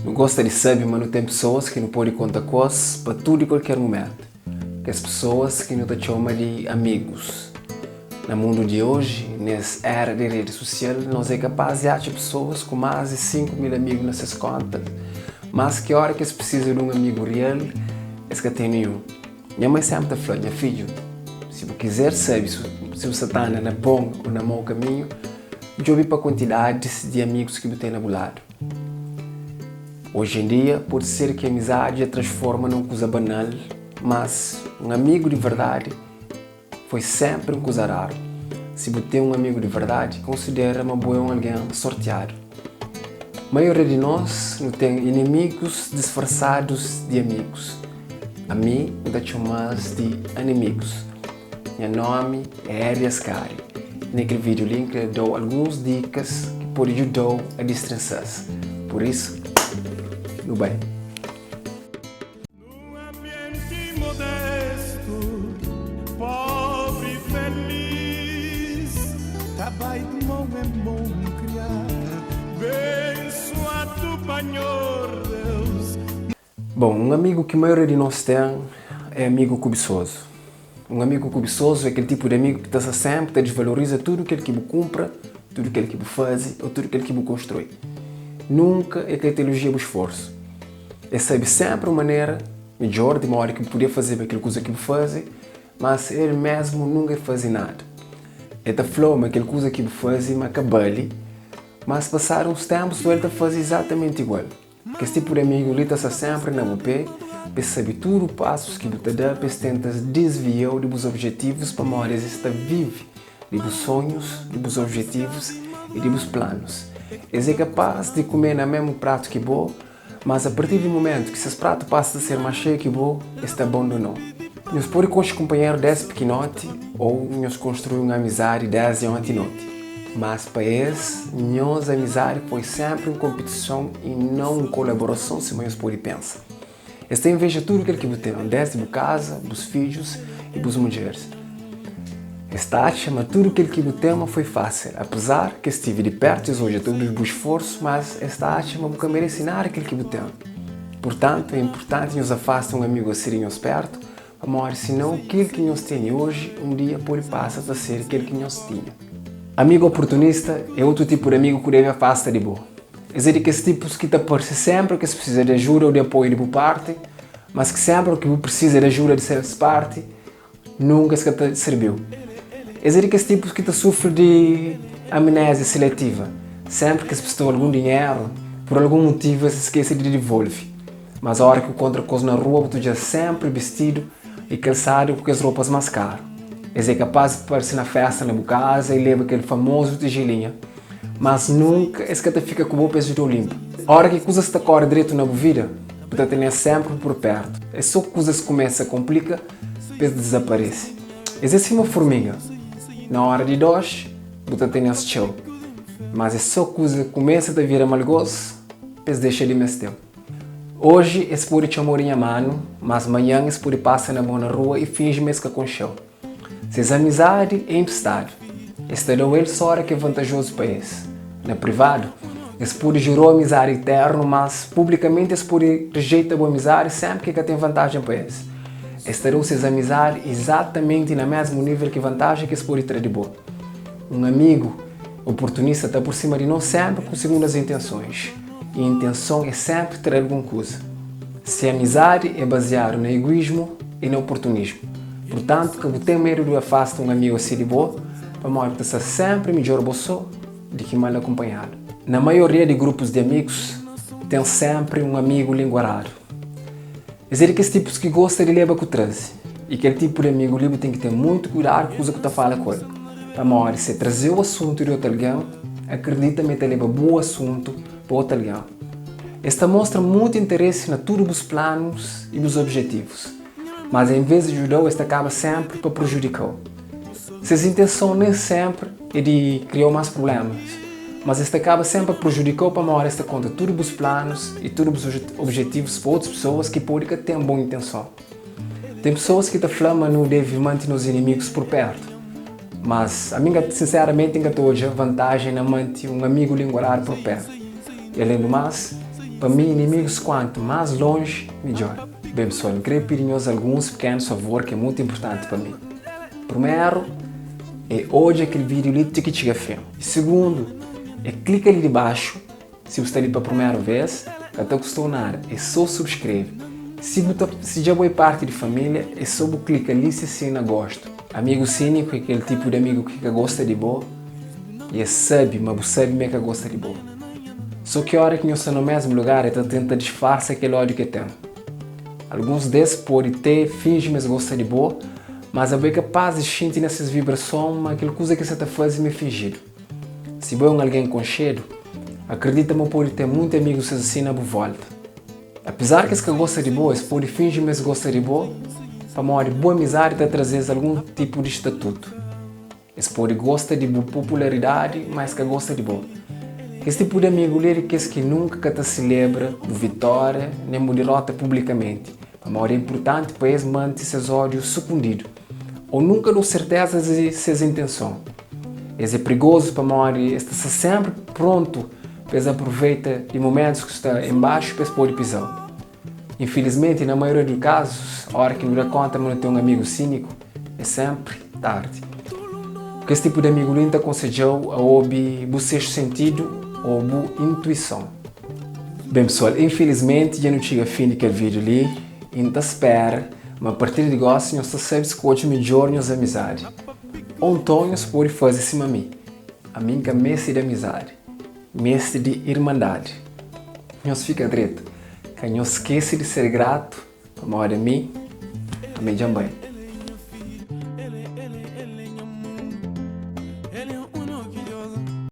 Nu gosta di sabe ma nu ten pesoas ki nu pode konta ku es pa tudu i kualker mumentu. Kes pesoas ki nu ta txoma di amigus. Na mundu di oji, nes era di redi susial, nos é kapás di atxa pesoas ku más di 5 mil amigu na ses konta, mas ki ora ki es prisiza di un amigu real, es ka ten ninhun. Nha mai sénpri ta fla, Nha fidju, si bu kizer sabe si bu sta ta anda na bon ô na mau kaminhu, djobe pa kuantidadis di amigus ki bu ten na bu ladu. Oji en dia, pode ser ki amizadi dja transforma na un kuza banal, mas un amigu di verdadi foi sénpri un kuza raru. Si bu ten un amigu di verdadi, konsidera ma bo é un algen sortiadu. Maioria di nos nu ten inimigus disfarsadus di amigus. Ami N ta txoma-s di animigus. Nha nómi é Eri Ascari i na kel vídiu li N krê da-u alguns dikas ki pode djuda-u a distrinsa-s. Pur isu, nu bai! Num ambiente modesto, pobre e feliz, Ta bai de mon em mon criá, Bençoado pa Nhor Deus. Bon, un amigu ki maioria di nos ten é amigu kubisozu. Un amigu kubisozu é kel tipu di amigu ki ta sta sénpri ta disvaloriza tudu kel ki bu kunpra, tudu kel ki bu faze ô tudu kel ki bu konstrui. Nunka el ka ta elojia bu sforsu. El sabe sénpri un manera midjór di modi ki bu podia fazeba kel kuza ki bu faze, mas el mésmu nunka el faze nada. El ta fla-u ma kel kuza ki bu faze ma ka bali, mas pasadu uns ténpu sô el ta faze izatamenti igual. Kes tipu di amigu li ta sta sénpri na bu pé pa es sabe tudu pasus ki bu ta da pa es tenta disvia-u di bus objetivus pamodi es sta vive di bus sonhus, di bus objetivus i di bus planus. Es é kapás di kume na mésmu pratu ki bo, mas a partir di mumentu ki ses pratu pasa ta ser más xeiu ki bo, es ta abandona-u. Nhos pode konxe kunpanheru désdi pikinoti ô nhos konstrui un amizadi désdi onti noti. Mas pa es, nhos amizadi foi sénpri un konpitison i nau un kolaborason sima nhos pode pensa. Es ta inveja tudu kel ki bu ten, désdi bu kaza, bus fidjus i bus mudjeris. Es ta atxa ma tudu kel ki bu ten ma foi fásil, apezar ki es stive di pértu es odja tudu bu sforsu, mas es ta atxa ma bu ka merese nada kel ki bu ten. Purtantu, é inpurtanti nhos afasta un amigu asi di nhos pértu, Pamodi sinau kel ki nhos tene oji, un dia pode pasa ta ser kel ki nhos tinha. Amigu oportunista é otu tipu di amigu ku debe afasta di bo. Es é di kes tipus ki ta parse sénpri ki es prisiza di ajuda ô di apoiu di bu parti, mas ki sénpri ki bu prisiza di ajuda di ses parti, nunka es ka ta sirbi-u. Es é di kes tipus ki ta sufri di amnézia siletiva, sénpri ki es presta-u algun dinheru, pur algun mutivu es skese di divolve. Mas ora ki bu kontra ku es na rua bu ta odja-s sénpri bistidu i kalsadu ku kes ropas más karu. Es é kapás di parse na fésta na bu kaza i leba kel famozu tijelinha, mas nunka es ka ta fika ku bo pa es djuda-u linpa. Ora ki kuzas ta kóre dretu na bu vida, bu ta tene-s sénpri pur pértu. É sô kuzas kumesa konplika pa es dizaparese. Es é sima furmiga, na óra di dóxi bu ta tene-s txeu, mas é sô kuza kumesa ta vira malgós pa es dexa di meste-u. Oji es pode txoma-u di nha manu, mas manhan es pode pasa na bo na rua i finji ma es ka konxe-u. Ses amizadi é inpristadu. Es ta da-u el só óra ki é vantajozu pa es. Na privadu, es pode jura-u amizadi itérnu, mas publikamenti es pode rijeita bu amizadi sénpri ki ka ten vantajen pa es. Es ta da-u ses amizadi izatamenti na mésmu nível ki vantajen ki es pode tra di bo. Un amigu oportunista ta aprosima di nos sénpri ku segundas intensons. I intenson é sénpri tra algun kuza. Se amizadi é baziadu na eguísmu i na oportunismu. Purtantu, ka bu ten medu di afasta un amigu asi di bo, pamodi bu ta sta sénpri midjór bo sô di ki mal akunpanhadu. Na maioria di grupus di amigus, ten sénpri un amigu linguaradu. Es é di kes tipus ki gosta di leba ku traze. I kel tipu di amigu li bu ten ki ten mutu kuidadu ku kuza ku ta fala ku el. Pamodi si el traze-u asuntu di otu algen, akridita ma el ta leba bu asuntu pa otu algen. Es ta mostra mutu interesi na tudu bus planus i bus objetivus, mas envês di djuda-u es ta kaba sénpri pa prujudika-u. Ses intenson nen sénpri é di kria-u más prublémas, mas es ta kaba sénpri pa prujudika-u pamodi es ta konta tudu bus planus i tudu bus objetivus pa otus pesoas ki pode ka ten bon intenson. Ten pesoas ki ta fla ma nu debe mante nos inimigus pur pértu, mas ami sinseramenti N ka ta odja vantajen na mante un amigu linguaradu pur pértu. I alén du más. Pa mi inimigus kuantu más lonji, midjór. Ben pesoal, N krê pidi nhos alguns pekenus favor ki é mutu inpurtanti pa mi. Primeru, é odja kel vídiu li ti ki txiga fin. I sigundu, é klika li dibaxu si bu sta li pa primeru vês, ka ta kusta-u nada, é sô subskreve. Si bu ta si dja bo é parti di família, é sô bu klika li si sin na gostu. Amigu síniku é kel tipu di amigu ki ka gosta di bo i es sabe ma bu sabe ma el ka gosta di bo. Sô ki óra ki nhos sta na mésmu lugar el ta tenta disfarsa kel ódiu ki el ten. Alguns di es pode te finji ma es gosta di bo, mas abo é kapás di xinti na ses vibrason ma kel kuza ki es sta ta faze ma é finjidu. Si bo é un algen konxedu, akridita ma bu pode ten monti amigus asi na bu vólta. Apizar ki es ka gosta di bo, es pode finji ma es gosta di bo pamodi bu amizadi ta traze-s algun tipu di statutu. Es pode gosta di bu popularidadi, má es ka gosta di bo. Kes tipu di amigu li é di kes ki nunka ka ta selebra bu vitória nen bu diróta publikamenti, pamodi é inpurtanti pa es mante ses ódiu sukundidu ô nunka da-u sertéza di ses intenson. Es é prigozu pamodi es ta sta sénpri prontu pa es apruveita di momentus ki sta inbaxu pa es pode piza-u. Infilismenti, na maioria di kazus, óras ki nu da kónta ma nu ten un amigu síniku, é sénpri tardi. Ku kes tipu di amigu li, N ta konsedja-u a obi bu sextu sentidu ô bu intuison. Ben pesoal, infilismenti dja nu txiga fin di kel vídiu li i N ta spera ma a partir di gósi nhos ta sabe skodje midjór nhos amizadi. Ô nton nhos pode faze sima mi. Ami N ka meste di amizadi, meste di irmandadi. Nhos fika dretu, ka nhos skese di ser gratu pamodi ami, ami dja N bai.